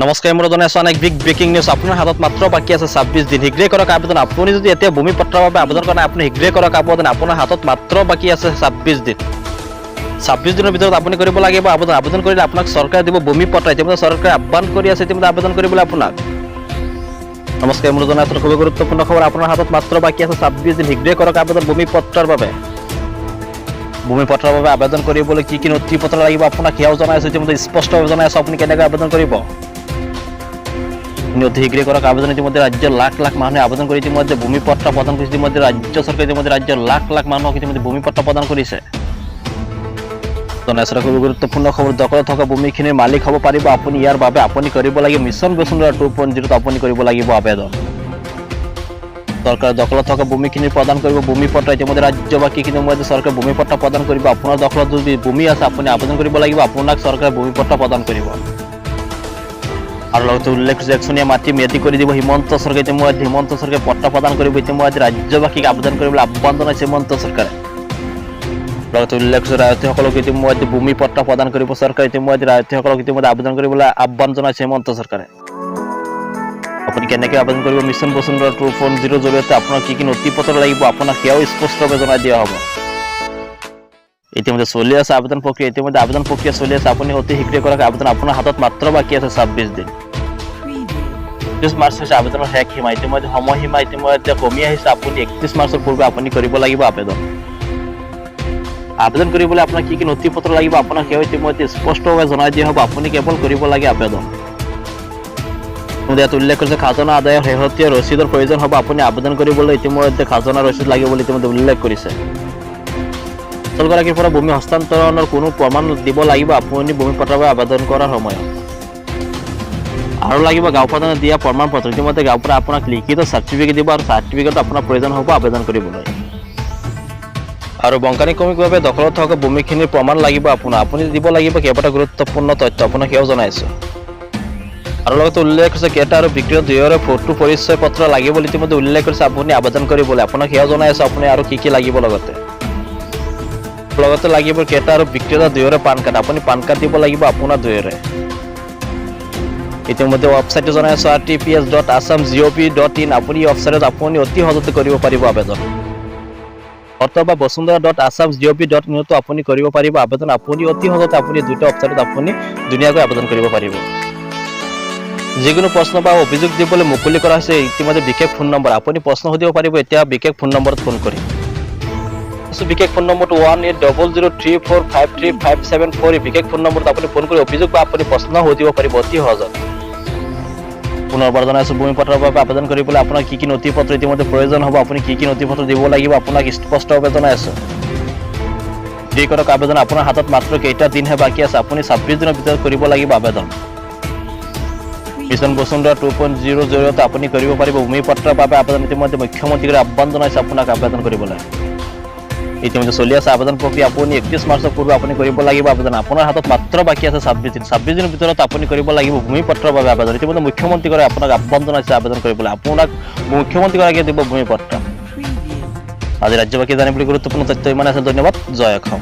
নমস্কাৰ, মোৰ জনাইছোঁ আন এক বিগ ব্ৰেকিং নিউজ। আপোনাৰ হাতত মাত্ৰ বাকী আছে 26 দিন। শীঘ্ৰেই কৰক আবেদন। আপুনি যদি এতিয়া ভূমি পত্ৰৰ বাবে আবেদন কৰা নাই, আপুনি শীঘ্ৰেই কৰক আবেদন। আপোনাৰ হাতত মাত্ৰ বাকী আছে 26 দিন। 26 দিনৰ ভিতৰত আপুনি কৰিব লাগিব আবেদন। আবেদন কৰিলে আপোনাক চৰকাৰে দিব ভূমি পত্ৰ। ইতিমধ্যে চৰকাৰে আহ্বান কৰি আছে ইতিমধ্যে আবেদন কৰিবলৈ আপোনাক। নমস্কাৰ, মোৰ জনাইছোঁ খুবেই গুৰুত্বপূৰ্ণ খবৰ। আপোনাৰ হাতত মাত্ৰ বাকী আছে 26 দিন। শীঘ্ৰেই কৰক আবেদন ভূমি পত্ৰৰ বাবে। ভূমি পত্ৰৰ বাবে আবেদন কৰিবলৈ কি কি নথি পত্ৰ লাগিব, আপোনাক সেয়াও জনাইছোঁ। ইতিমধ্যে স্পষ্টভাৱে জনাইছোঁ আপুনি কেনেকৈ আবেদন কৰিব। আপুনি অতি শীঘ্ৰে কৰক আবেদন। ইতিমধ্যে ৰাজ্যৰ লাখ লাখ মানুহে আবেদন কৰি ইতিমধ্যে ভূমি পত্ৰ প্ৰদান কৰিছে। ইতিমধ্যে ৰাজ্য চৰকাৰে ইতিমধ্যে ৰাজ্যৰ লাখ লাখ মানুহক ইতিমধ্যে ভূমি পত্ৰ প্ৰদান কৰিছে। জনাইছোঁ খুবই গুৰুত্বপূৰ্ণ খবৰ। দখলত থকা ভূমিখিনিৰ মালিক হ'ব পাৰিব আপুনি। ইয়াৰ বাবে আপুনি কৰিব লাগিব মিছন বসুন্ধৰা 2.0ত আপুনি কৰিব লাগিব আবেদন। চৰকাৰে দখলত থকা ভূমিখিনি প্ৰদান কৰিব ভূমি পত্ৰ। ইতিমধ্যে ৰাজ্যবাসীক ইতিমধ্যে চৰকাৰে ভূমি পত্ৰ প্ৰদান কৰিব। আপোনাৰ দখলত যদি ভূমি আছে, আপুনি আবেদন কৰিব লাগিব, আপোনাক চৰকাৰে ভূমি পত্ৰ প্ৰদান কৰিব। আৰু লগতে উল্লেখ কৰিছে, একচনীয়া মাটি ম্যাদী কৰি দিব হিমন্ত চৰকাৰে। ইতিমধ্যে হিমন্ত চৰকাৰে পত্ৰ প্ৰদান কৰিব। ইতিমধ্যে ৰাজ্যবাসীক আবেদন কৰিবলৈ আহ্বান জনাইছে হিমন্ত চৰকাৰে। লগতে উল্লেখ কৰিছে, ৰায়তীসকলক ইতিমধ্যে ভূমি পত্ৰ প্ৰদান কৰিব চৰকাৰে। ইতিমধ্যে ৰায়তীসকলক ইতিমধ্যে আবেদন কৰিবলৈ আহ্বান জনাইছে হিমন্ত চৰকাৰে। আপুনি কেনেকৈ আবেদন কৰিব মিছন বসুন্ধৰা 2.0ৰ জৰিয়তে, আপোনাৰ কি কি নথি পত্ৰ লাগিব, আপোনাক সেয়াও স্পষ্টভাৱে জনাই দিয়া হ'ব। ইতিমধ্যে চলি আছে আবেদন প্ৰক্ৰিয়া। ইতিমধ্যে আবেদন প্ৰক্ৰিয়া চলি আছে। আপুনি অতি শীঘ্ৰে কৰক আবেদন। আপোনাৰ হাতত মাত্ৰ বাকী আছে 26 দিন। Preview. 31 March হৈছে আবেদনৰ শেষ সীমা। ইতিমধ্যে সময়সীমা ইতিমধ্যে কমি আহিছে। আপুনি 31 মাৰ্চৰ পূৰ্বে আপুনি কৰিব লাগিব আবেদন। আবেদন কৰিবলৈ আপোনাক কি কি নথি পত্ৰ লাগিব, আপোনাক সেয়াও ইতিমধ্যে স্পষ্টভাৱে জনাই দিয়া হ'ব। আপুনি কেৱল কৰিব লাগে আবেদন। ইয়াত উল্লেখ কৰিছে, খাজনা আদায়ৰ শেহতীয়া ৰচিদৰ প্ৰয়োজন হ'ব। আপুনি আবেদন কৰিবলৈ ইতিমধ্যে খাজনা ৰচিদ লাগিব বুলি ইতিমধ্যে উল্লেখ কৰিছে। অচলগৰাকীৰ পৰা ভূমি হস্তান্তৰণৰ কোনো প্ৰমাণ দিব লাগিব আপুনি ভূমি পত্ৰৰ বাবে আবেদন কৰাৰ সময়ত। আৰু লাগিব গাঁও প্ৰধানে দিয়া প্ৰমাণ পত্ৰ। ইতিমধ্যে গাঁও প্ৰধানে আপোনাক লিখিত চাৰ্টিফিকেট দিব আৰু চাৰ্টিফিকেট আপোনাৰ প্ৰয়োজন হ'ব আবেদন কৰিবলৈ। আৰু বংশানুক্ৰমিকভাৱে দখলত থকা ভূমিখিনিৰ প্ৰমাণ লাগিব আপোনাৰ। আপুনি দিব লাগিব কেইবাটাও গুৰুত্বপূৰ্ণ তথ্য, আপোনাক সেয়াও জনাইছোঁ। আৰু লগতে উল্লেখ হৈছে, ক্ৰেতা আৰু বিক্ৰেতা দুয়োৰে ফটো পৰিচয় পত্ৰ লাগিব বুলি ইতিমধ্যে উল্লেখ কৰিছে আপুনি আবেদন কৰিবলৈ। আপোনাক সেয়াও জনাই আছো আপুনি আৰু কি কি লাগিব। লগতে লগতে লাগিব ক্ৰেতা আৰু বিক্ৰেতা দুয়োৰে পান কাৰ্ড। আপুনি পান কাৰ্ড দিব লাগিব আপোনাৰ দুয়োৰে। ইতিমধ্যে ৱেবছাইটটো জনাই আছো, rtps.assamgov.in। আপুনি এই ৱেবছাইটত আপুনি অতি সহজতে কৰিব পাৰিব আবেদন। অথবা বসুন্ধৰা.assamgov.inতো আপুনি কৰিব পাৰিব আবেদন। আপুনি অতি সহজতে আপুনি দুটা ৱেবছাইটত আপুনি ধুনীয়াকৈ আবেদন কৰিব পাৰিব। যিকোনো প্ৰশ্ন বা অভিযোগ দিবলৈ মুকলি কৰা হৈছে ইতিমধ্যে বিশেষ ফোন নম্বৰ। আপুনি প্ৰশ্ন সুধিব পাৰিব এতিয়া বিশেষ ফোন নম্বৰত ফোন কৰি। বিশেষ ফোন নম্বৰটো 18003453574। এই বিশেষ ফোন নম্বৰত আপুনি ফোন কৰি অভিযোগ বা আপুনি প্ৰশ্ন সুধিব পাৰিব অতি সহজত। পুনৰবাৰ জনাইছোঁ, ভূমি পত্ৰৰ বাবে আবেদন কৰিবলৈ আপোনাক কি কি নথি পত্ৰ ইতিমধ্যে প্ৰয়োজন হ'ব, আপুনি কি কি নথি পত্ৰ দিব লাগিব, আপোনাক স্পষ্টভাৱে জনাই আছোঁ। দি কৰক আবেদন। আপোনাৰ হাতত মাত্ৰ কেইটা দিনহে বাকী আছে। আপুনি 26 দিনৰ ভিতৰত কৰিব লাগিব আবেদন। মিছন বসুন্ধৰা 2.0ৰ জৰিয়তে আপুনি কৰিব পাৰিব ভূমি পত্ৰৰ বাবে আবেদন। ইতিমধ্যে মুখ্যমন্ত্ৰীয়ে আহ্বান জনাইছে আপোনাক আবেদন কৰিবলৈ। ইতিমধ্যে চলি আছে আবেদন প্ৰক্ৰিয়া। আপুনি 31 মাৰ্চৰ পূৰ্বে আপুনি কৰিব লাগিব আবেদন। আপোনাৰ হাতত মাত্ৰ বাকী আছে 26 দিন। 26 দিনৰ ভিতৰত আপুনি কৰিব লাগিব ভূমি পত্ৰৰ বাবে আবেদন। ইতিমধ্যে মুখ্যমন্ত্ৰীগৰাকীয়ে আপোনাক আহ্বান জনাইছে আবেদন কৰিবলৈ। আপোনাক মুখ্যমন্ত্ৰীগৰাকীয়ে দিব ভূমি পত্ৰ। Preview. আজি ৰাজ্যবাসী জানিবলৈ গুৰুত্বপূৰ্ণ তথ্য ইমান আছে। ধন্যবাদ। জয় অসম।